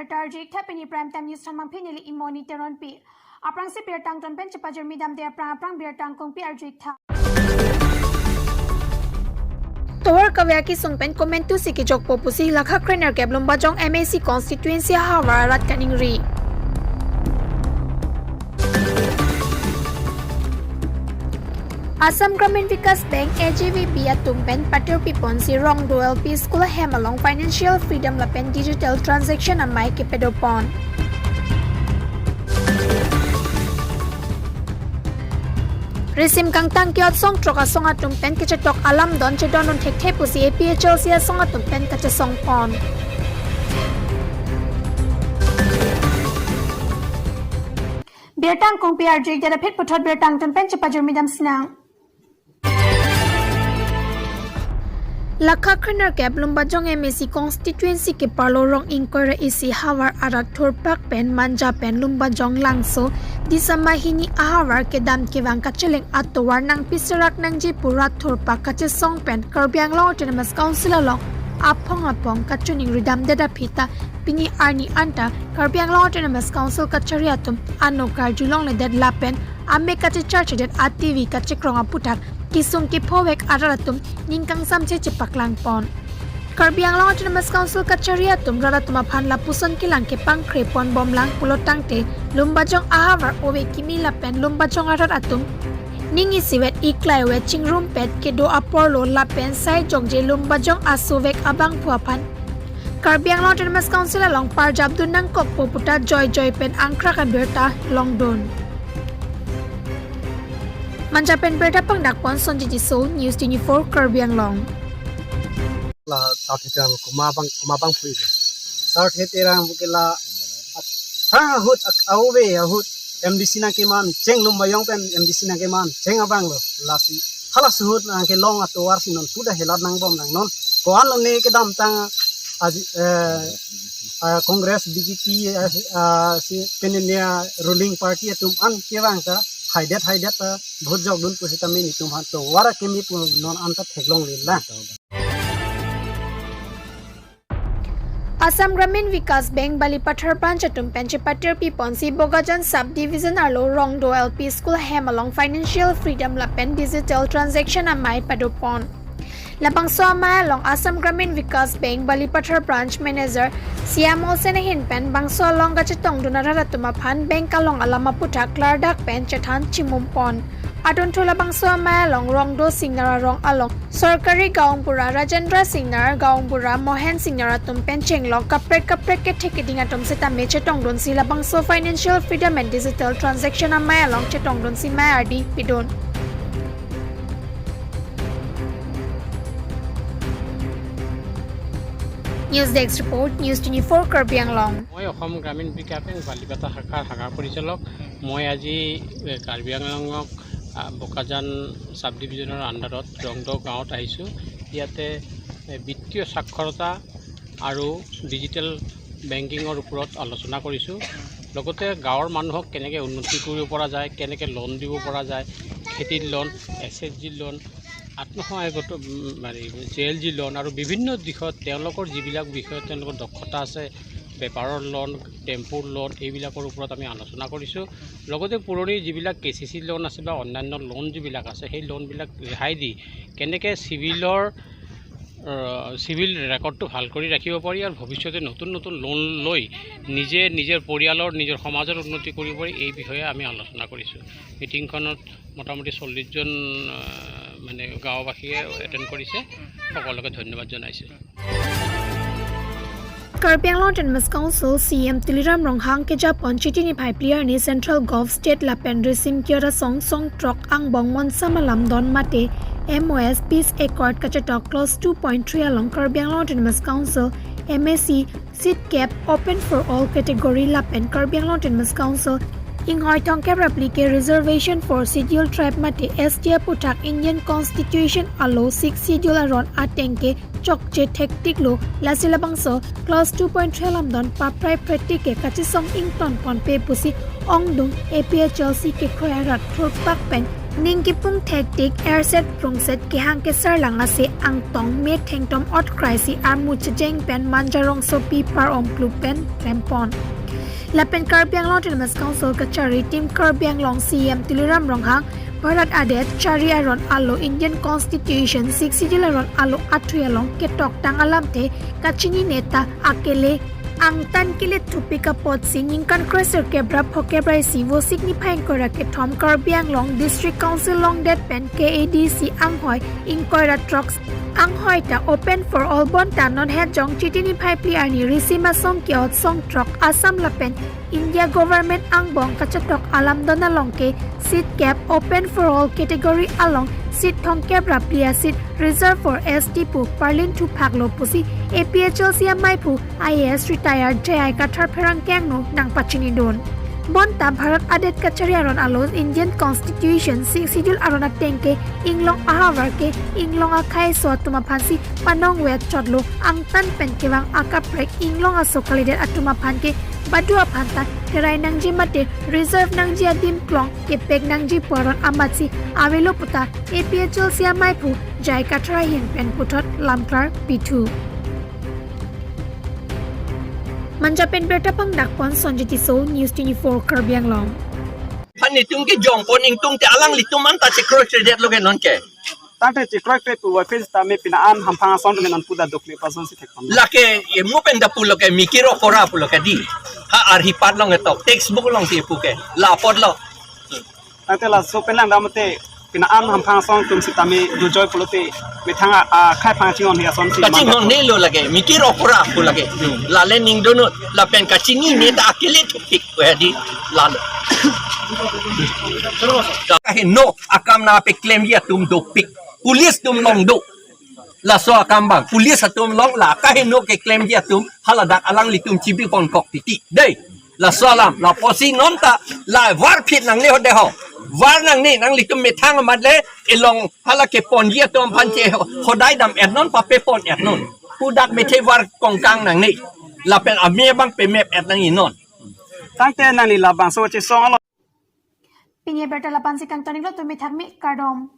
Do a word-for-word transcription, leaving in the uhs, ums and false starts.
Birta arju-ik tha, pini Prime Time News thon abangphi neli Imoni Teronpi. Aphrangsi birta angton pen chepajirmi damde aphrang aphrang birta angkungpi arju-ik tha. Tovar kave akesung pen komantusi kejokpo pusi Lakha krenerkep Lumbajong M A C constituency ahavar arat kaningri. Assam Gramin Vikas Bank, A G V B atum pen patirpi ponsi Rongdo L P School ahem along financial freedom lapen digital transaction amei kepadopon. Risim kangtang ke-ot songtrok asong atum pen kechetok alam don chedondun thekthe pusi A P H L C asong atum pen kachesongpon. Birta angkungpi arju-ik dada phit puthot birta angton pen chepajirmi dam sinang. Lakha krenerkep Lumbajong M A C constituency keparlo rong ingkoi ra isi havar arat thurpak pen Manja pen Lumbajong Langso Disama hini ahavar kedam kevang kacheleng atovar nangpiserak nangji pu rat thurpak kachesong pen Karbi Anglong Autonomous Council along aphong aphong kachiningri damdet aphi ta pini arni anta Karbi Anglong Autonomous Council kachari atum ano karjulongledet lapen amek kachecharchedet a-T V kachekrong aputhak kesung kephovek arat atum ning kangsamse chepaklangpon. Karbi Anglong Autonomous Council kachari atum rat atum aphan lapuson kelang kepangkre ponbomlang pulo tangte Lumbajong ahavar ove kimi lapen Lumbajong arat atum ning isivet iklaivet chingrumpet kedo aporlo lapen sai jokje Lumbajong asovek abangphu aphan Karbi Anglong Autonomous Council along parjapdun nangkokpo pu ta joijoi pen angkrak abirta longdun. Manja pen birta pangdakpon Sonjit Tisso, News twenty-four Karbi Anglong. La South Heterang kuma bang, kuma bangphu ke. South Heterang bu ke la, at, tha ahut ak-, ave ahut M D C nangkeman cheng Lumbajong pen M D C nangkeman cheng abanglo. Lasi hala suhut nangkelong atovar si non puda helat nangbomlang non. Ko-an lone kedamtang aji, eh, ah, Congress, B J P, eh, ah, si penenia ruling party atum an kevang ta haidet haidet ta vote jokdun pusitame netum aphan tovar akimi pu non anta theklonglelang. Assam Gramin Vikas Bank Balipathar branch atum pen chepatirpi ponsi Bokajan Sub Division arlo Rongdo L P School ahem along financial freedom lapen digital transaction amei padopon. Labangso amei along Assam Gramin Vikas Bank Balipathar branch manager Siam Olsen ahin pen bangso along kachetongdun arat atum aphan bank along alam aputhak klardak pen chethan chimumpon. Adunthu labangso amei along Rongdo Singnar arong along Sorkari Gaonbura Rajendra Singnar, Gaonbura Mohen Singnar atum pen chenglok kaprek kaprek kethe keding atum setame chetongdunsi labangso financial freedom and digital transaction amei along chetongdunsi mei ardi pidun. News Desk Report, News twenty-four Karbi Anglong. মই অসম গ্ৰামীণ বিকাশ বেংক বালিপাথা শাখাৰ শাখা পৰিচালক। মই আজি, এ, কাৰ্বি আংলঙক, আ, বোকাজান ছাব ডিভিজনৰ আণ্ডাৰত ৰংদ গাঁৱত আহিছোঁ। ইয়াতে, এ, বিত্তীয় সাক্ষৰতা আৰু ডিজিটেল বেংকিঙৰ ওপৰত আলোচনা কৰিছোঁ। লগতে গাঁৱৰ মানুহক কেনেকে উন্নতি কৰিব পৰা যায়, কেনেকে লোন দিব পৰা যায়, খেতিৰ loan, S H G loan, আত্মসহায়ক গোট, উম, মানে, জে এল জি লোন আৰু বিভিন্ন দিশত তেওঁলোকৰ যিবিলাক বিষয়ত তেওঁলোকৰ দক্ষতা আছে, বেপাৰৰ লোন, টেম্পুৰ লোন, এইবিলাকৰ ওপৰত আমি আলোচনা কৰিছোঁ। লগতে পুৰণি যিবিলাক কে চি চি লোন আছে বা অন্যান্য লোন যিবিলাক আছে, সেই লোনবিলাক ৰেহাই দি কেনেকে চিভিলৰ, আহ, চিভিল ৰেকৰ্ডটো ভাল কৰি ৰাখিব পাৰি আৰু ভৱিষ্যতে নতুন নতুন লোন লৈ নিজে, নিজৰ পৰিয়ালৰ, নিজৰ সমাজৰ উন্নতি কৰিব পাৰি, এই বিষয়ে আমি আলোচনা কৰিছোঁ। মিটিংখনত মোটামুটি চল্লিছজন, আহ, মানে, গাঁওবাসীয়ে এটেণ্ড কৰিছে। সকলোকে ধন্যবাদ জনাইছোঁ। Karbi Anglong Autonomous Council C E M Tuliram Ronghang kejapon Chiti niphai phli arni Central Govt State lapen Risim Kiora song songtrok angbong monsam alam don mate M O S Peace Accord kachetok clause two point three along Karbi Anglong Autonomous Council M A C seat cap open for all category lapen Karbi Anglong Autonomous Council inghoi thomkep ra phli ke reservation for Scheduled Tribe mate S T aputhak Indian Constitution alo Sixth Schedule aron ateng ke chokche thektiklo, lasi labangso clause two point three alam don paprai phretik ke kachesong ingtonponpe pusi ongdung A P H L C kekroi arat thurpak pen Ning kipung thektik erset prungset kehang kesar lang ase angtong me thengtom ot krai si armu chejeng pen Manja rongsopi par-om klu pen klempon. Lapen Karbi Anglong Autonomous Council kachari Team Karbi Anglong C E M Tuliram Ronghang Bharat adet chari aron alo Indian Constitution Sixth Schedule aron alo athui along ketok tang alamthe kachini neta akele angtan kelet thupik apotsi ningkan kresir kebra phokebra isi Vosik niphai ingkoi ra kethom Karbi Anglong District Council longdet pen K A D C anghoi ingkoi ra throk anghoi ta open for all bonta non het jong Chiti niphai phli arni risim asong ke-ot song throk Assam lapen India government angbong kachetok alam don along ke seat kep open for all category along seat thomkep ra phli a seat reserve for S T pu parlin thuphak lo pusi A P H L C amaiphu I A S retired J I Kathar pherangke angno nangpachinidun. Bonta Bharat adet kachari aron alo Indian Constitution Sixth Schedule aron ateng ke inglong ahavar ke inglong akhei aso atum aphansi panong vet chotlo angtan pen kevang akaprek inglong aso kalidet atum aphan ke badu aphan ta kerai nangji mate reserve nangji adim klong kepek nangji pu aron amatsi avelo puta A P H L C amaiphu J I Kathar ahin pen puthot lamklar pithu. Manja pen birta pangdakpon Sonjit Tisso, News twenty-four Karbi Anglong. Phan itum ke jongpon ingtung te alanglitum anta chekroikre det lo ke non ke. Tangte chekroikre pu wa phis ta me pina an hamphang asong ke non puda dokle pason si thekpon. Lake ye mu pen da pulo ke mikiro kora pulo ke di. Ha arhi pat long etok textbook long ti pu ke. La pot lo. Tangte laso pen lang dam te pina an hamphang asong atum sitame dujoi pulote methang a, a khai phang chinghon hi ason si. Kachinghon ne lo lake, mikiro kora pu lake. Hmm. Lale ning donut, lapen kachini ne ta akele thupik ko hadi lalo. Kaheno akam nangpeklemji atum dopik. Police atum long do. Laso akam bang, police atum long la kaheno keklemji atum haladak alanglitum chibi pon kok titi. Dei. Laso alam, la pusi non ta, la var phit nangne ho de ho. Var nangne, nanglitum methang amat le, elong hala keponji atum aphan che ho, hodai dam et non, pape pon et non. Pudak methe var kongkang nangne. Lapen ame bang pemep et nang inon. Tangte nangli labangso chesong alo. Pini birta lapu-an si kangton-iklo, tumi thakmi kardom.